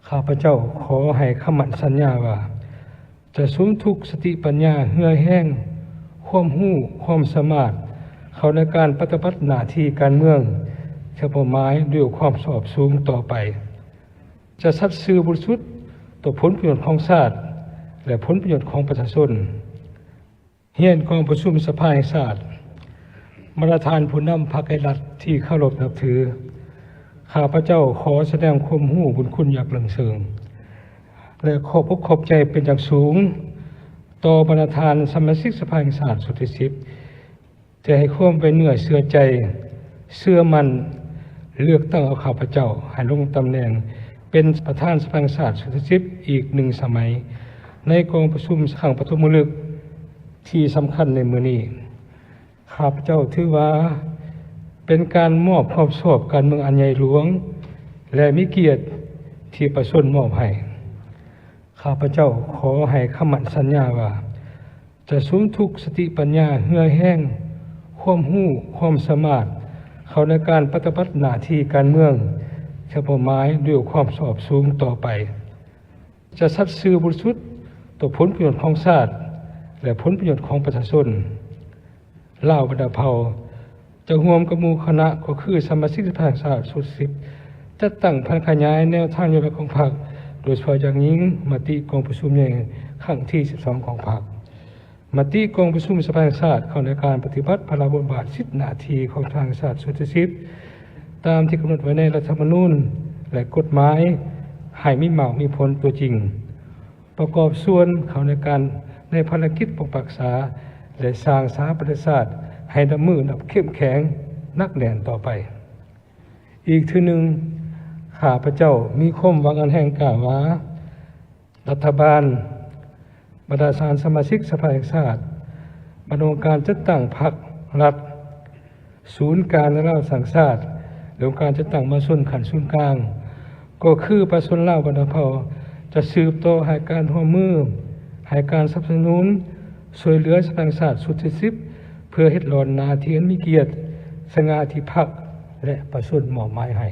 ຂ້າພະເຈົ້າຂໍໃຫ້ຄຳໝັ້ນສັນຍາວ່າ ຈະສຸມທຸກສະຕິປັນຍາ, ເຫື່ອແຮງ, ຄວາມຮູ້, ຄວາມສາມາດ ເຂົ້າໃນການປະຕິບັດໜ້າທີ່ການເມືອງທີ່ເປົ້າໝາຍດ້ວຍຄວາມຊອບສູງຕໍ່ໄປ, ຈະສັດຊື່ບໍລິສຸດຕໍ່ຜົນປະໂຫຍດຂອງຊາດ ແລະ ຜົນປະໂຫຍດຂອງປະຊາຊົນ. ຮຽນກອງປະຊຸມສະພາແຫ່ງຊາດ, ບັນດາທ່ານຜູ້ນຳພັກ ແລະ ລັດທີ່ເຄົາລົບນັບຖື, ຂ້າພະເຈົ້າຂໍສະແດງຄວາມຮູ້ບຸນຄຸນຢ່າງເລິງເຊິ່ງ ແລະ ຂອບອົກຂອບໃຈເປັນຢ່າງສູງຕໍ່ບັນດາທ່ານສະມາຊິກສະພາແຫ່ງຊາດຊຸດທີສິບ ທີ່ໃຫ້ຄວາມໄວ້ເນື້ອເຊື່ອໃຈ, ເຊື່ອໝັ້ນ, ເລືອກຕັ້ງເອົາຂ້າພະເຈົ້າໃຫ້ລົງຕຳແໜ່ງເປັນປະທານສະພາແຫ່ງຊາດຊຸດທີສິບອີກໜຶ່ງສະໄໝ ໃນກອງປະຊຸມຄັ້ງປະຖົມມະລຶກທີ່ສຳຄັນໃນມື້ນີ້. ຂ້າພະເຈົ້າຖືວ່າເປັນການມອບຄວາມຊອບການເມືອງອັນໃຫຍ່ຫຼວງ ແລະ ມີກຽດທີ່ປະຊາຊົນມອບໃຫ້. ຂ້າພະເຈົ້າຂໍໃຫ້ຄຳໝັ້ນສັນຍາວ່າ ຈະສຸມທຸກສະຕິປັນຍາ, ເຫື່ອແຮງ, ຄວາມຮູ້, ຄວາມສາມາດ ເຂົ້າໃນການປະຕິບັດໜ້າທີ່ການເມືອງທີ່ເປົ້າໝາຍດ້ວຍຄວາມຊອບສູງຕໍ່ໄປ, ຈະສັດຊື່ບໍລິສຸດຕໍ່ຜົນປະໂຫຍດຂອງຊາດ ແລະ ຜົນປະໂຫຍດຂອງປະຊາຊົນ. ລາວບັນດາເຜົ່າ ຈະຮ່ວມກັບໝູ່ຄະນະ ກໍຄືສະມາຊິກສະພາແຫ່ງຊາດຊຸດທີສິບ ຈັດຕັ້ງຜັນຂະຫຍາຍແນວທາງນະໂຍບາຍຂອງພັກ, ໂດຍສະເພາະຢ່າງຍິ່ງມະຕິກອງປະຊຸມໃຫຍ່ຄັ້ງທີສິບສອງຂອງພັກ, ມະຕິກອງປະຊຸມສະພາແຫ່ງຊາດເຂົ້າໃນການປະຕິບັດພາລະບົດບາດສິດໜ້າທີ່ຂອງສະພາແຫ່ງຊາດຊຸດທີສິບ ຕາມທີ່ກຳນົດໄວ້ໃນລັດຖະທຳມະນູນ ແລະ ກົດໝາຍ ໃຫ້ມີໝາກມີຜົນຕົວຈິງ. ປະກອບສ່ວນເຂົ້າໃນການ ໃນພາລະກິດປົກປັກສາ ແລະ ສ້າງສະຫະປະຊາຊາດໃຫ້ນັບມື້ນັບເຂັ້ມແຂງໜັກແໜ້ນຕໍ່ໄປ. ອີກເທື່ອໜຶ່ງ, ຂ້າພະເຈົ້າມີຄວາມຫວັງອັນແຮງກ້າວ່າ ລັດຖະບານ, ບັນດາທ່ານສະມາຊິກສະພາແຫ່ງຊາດ, ບັນດາອົງການຈັດຕັ້ງພັກລັດ, ສູນກາງລາວສ້າງຊາດ ແລະ ອົງການຈັດຕັ້ງມະຫາຊົນຂັ້ນສູນກາງ ກໍຄືປະຊາຊົນລາວບັນດາເຜົ່າ ຈະສືບຕໍ່ໃຫ້ການຮ່ວມມື, ໃຫ້ການສະໜັບສະໜູນ, ຊ່ວຍເຫຼືອສະພາແຫ່ງຊາດຊຸດທີສິບ ເພື່ອເຮັດຫຼອນໜ້າທີ່ອັນມີກຽດສະຫງ່າທີ່ພັກ ແລະ ປະຊາຊົນມອບໝາຍໃຫ້.